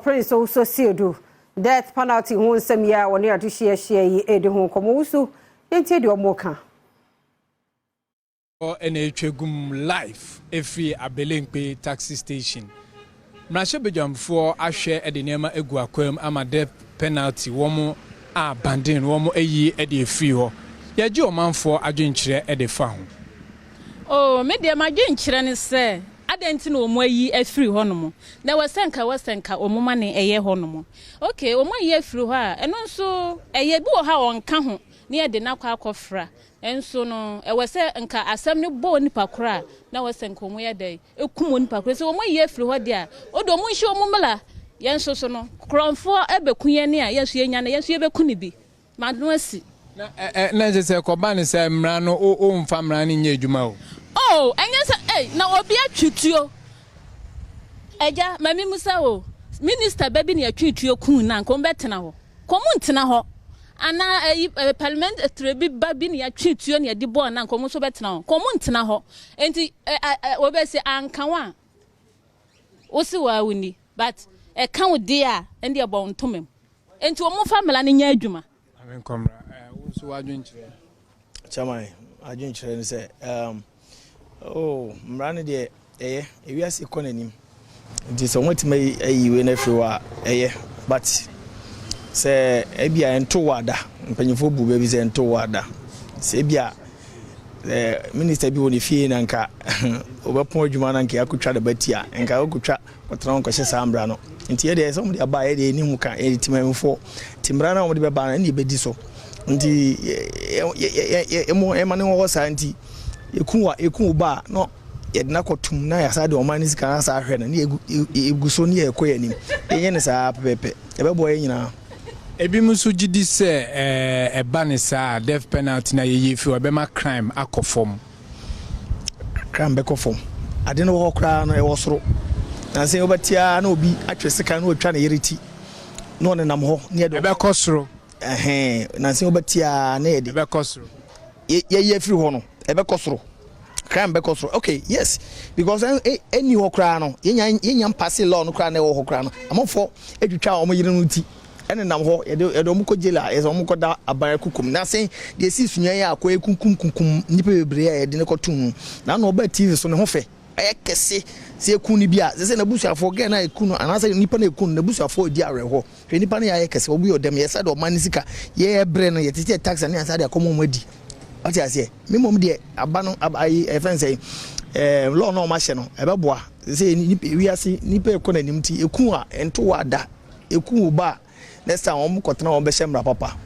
Prince Owusu Asiedu, death penalty ho nsɛm yi a wɔne adehyeahyia yi edi ho nkɔmmɔ wusu, yɛntie deɛ ɔmo ka. Ɛna etwa gum live efiri Abelenkpe Taxi Station. Mmarahyɛbadwamfoɔ ahwɛ de nneɛma egu akwam ama death penalty wɔn a banden wɔn ayi de efiri hɔ. Yɛgye ɔmanfoɔ adwenkyerɛ de fa ho. Oh, me deɛ, m'adwenkyerɛ ne sɛ, adɛn nti na wɔn ayi afiri hɔnom? Na ɛwɔ sɛ nka, ɛwɔ sɛ nka wɔn ma ne ɛyɛ hɔnom. Okay, wɔn ayi afiri hɔ a, ɛno nso ɛyɛ bi wɔ hɔ a wɔnka ho ne yɛde n'akɔ akɔfra. Nso no, ɛwɔ sɛ nka asɛm no bɔ nipa koro a, na ɛwɔ sɛ nka wɔn yɛ dɛ ekum nipa koro. Sɛ wɔn ayi afiri hɔ deɛ a, o de wɔn nhyɛ wɔn mmla. Yɛn nso so no, korɔmfoɔ ɛbɛku yɛn a, yɛn nso yɛnya no, yɛn nso yɛbɛku ne bi ma no asi. Na ɛ ɛ na kyerɛ sɛ kɔba ne sɛ mmara no, o omfa mmara no nyɛ adwuma o. Oh, ɛnyɛ sɛ ɛy na obi atwi tuo. Agya, maame musa o, minister bɛ bi na yɛtwi tuo kun na nka wɔn bɛtena hɔ? Kɔn mu ntena hɔ. Anaa ɛyi ɛ parliamentary bi ba bi na yɛtwi tuo na yɛde bɔɔl na nka wɔn nso bɛtena hɔ? Kɔn mu ntena hɔ. Nti ɛ ɛ wɔbɛsi anka wɔn a wosi wɔ awuni, but ɛka wo deɛ a, ɛnde ɛbɔ ntoma mu. Nti wɔn fa mmara no nyɛ adwuma. Ame nkɔmmra ɛ wo nso w'adwenkyerɛ. Chairman, adwenkyerɛ no sɛ oh, mmara no deɛ, ɛyɛ. Ewiase kɔ n'anim, nti sɛ wɔatumi ayi wei no afiri hɔ a, ɛyɛ. But sɛ ebi a ɛnto wɔ ada, mpanyinfoɔ bu baabi sɛ ɛnto wɔ ada, sɛ ebi a minister bi wɔ ne fie na nka ɔbɛpɔn adwuma na nka akotwa ne ba ti a, nka ɔkotwa ɔtena hɔ nkɔhyɛ saa mmara no. Nti yɛdeɛ, sɛ wɔde aba a, yɛdeɛ ɛni ho ka. Yɛde timanfoɔ nti mmara no a wɔde bɛba no, ɛne yɛbɛdi so. Nti ɛma ne wɔ hɔ saa. Nti yɛku wa yɛku wo ba a, na yɛde no akɔtum na yɛasa de ɔman no sika no asa ahwɛ no, ne yɛgu so ne yɛkɔ yɛn anim. Yɛnyɛ ne saa pɛpɛpɛ, ɛbɛboa yɛn nyinaa. Ebi nso gye di sɛ ɛba ne saa death penalty na yɛyɛ fi hɔ, ɛbɛma crime akɔ fam. Crime bɛkɔ fam? Ade no wɔ hɔ koraa no, ɛwɔ soro. Na sɛ wobɛte na obi atwe sika na watwa ne yere ti na ɔnenam hɔ ne yɛde Ɛbɛkɔ soro. Ɛhɛn, na sɛ wobɛte a, na yɛde Ɛbɛkɔ soro. Yɛyɛ afiri hɔ no, ɛbɛkɔ soro. Crime bɛkɔ soro, okay, yes, because ɛni hɔ koraa no, yɛnya mpass law no koraa na ɛwɔ hɔ koraa no, amanfoɔ atwitwa wɔn yere no ti ɛnenam hɔ. Yɛde wɔn kɔ jail a, yɛsɛ wɔn kɔ da aban kukum. Na sɛn deɛ esi sunya yɛ akɔ ekunkum kunkum nipa bebree a yɛde ne kɔ tum na ano ɔbaa TV so ne ho fɛ, ɛyɛ kɛse sɛ eku ni bi a, sɛ n'abusuafoɔ gɛn na eku no anaasɛ nipa na eku no, n'abusuafoɔ edi awerɛhoɔ. Hwɛ, nipa no yɛ ayɛ kɛse, ɔbu yɛ ɔdɛm. Yɛsɛ de ɔman ne sika yɛ brɛ no, yɛtete tax ne yɛnsa de akɔmɔ wɔn adi. Ɔte aseɛ? Mmom deɛ aba no aba ayi, ɛfɛn sɛ law na ɔmo ahyɛ no, ɛbɛboa sɛ nipa wiase nipa ekɔ n'anim. Ti eku a ɛnto wɔ ada, eku wɔ ba a, next time wɔn kɔtena, wɔn bɛhyɛ mmara papa.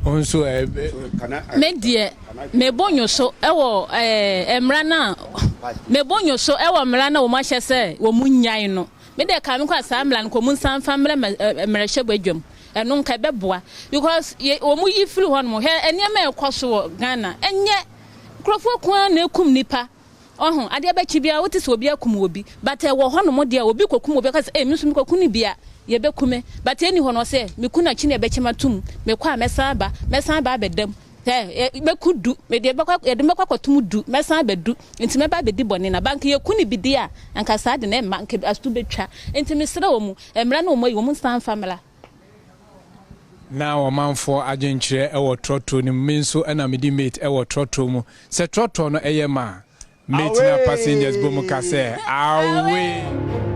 Wɔn nso ɛ. Me deɛ, mebɔ nyo so ɛwɔ mmara no a, mebɔ nyo so ɛwɔ mmara no a wɔn ahyɛ sɛ wɔn nyae no. Me deɛ, ka me kɔ a, saa mmara no kɔ mu nsa nfa mmerɛ mmarahyɛ badwam. Ɛno nka ɛbɛboa, because yɛ wɔn yi firi hɔ nom, hwɛ nneɛma a ɛkɔ so wɔ Ghana. Ɛnyɛ nkurɔfoɔ ko ara na ekum nipa ɔho. Adeɛ bɛkyi biara, wote sɛ obi akum obi, but ɛwɔ hɔ nom deɛ, obi kɔkum obi aka sɛ, "Ee, mi nso mi kɔku ne bia, yɛbɛku me." But ɛni hɔ no, ɔsɛ meku no akyi na ɛbɛkyɛ ma tum mekɔ a, mɛsan aba, mɛsan aba abɛdam ɛ mɛku du mede bɛkɔ, yɛde mɛkɔ akɔtum du, mɛsan abɛdu, nti mɛba abɛdi bɔne. Na banka yɛku ne bi di a, anka saa de na ɛma nka aso bɛtwa. Nti mesrɛ wɔ mu, mmara no wɔn ayi, wɔn nsan fa mmara. Na ɔmanfoɔ adwenkyerɛ ɛwɔ trɔtrɔ no mu. Me nso ɛna mede mate ɛwɔ trɔtrɔ mu sɛ trɔtrɔ no ɛyɛ ma mate na passengers bɔ mu ka sɛ awe.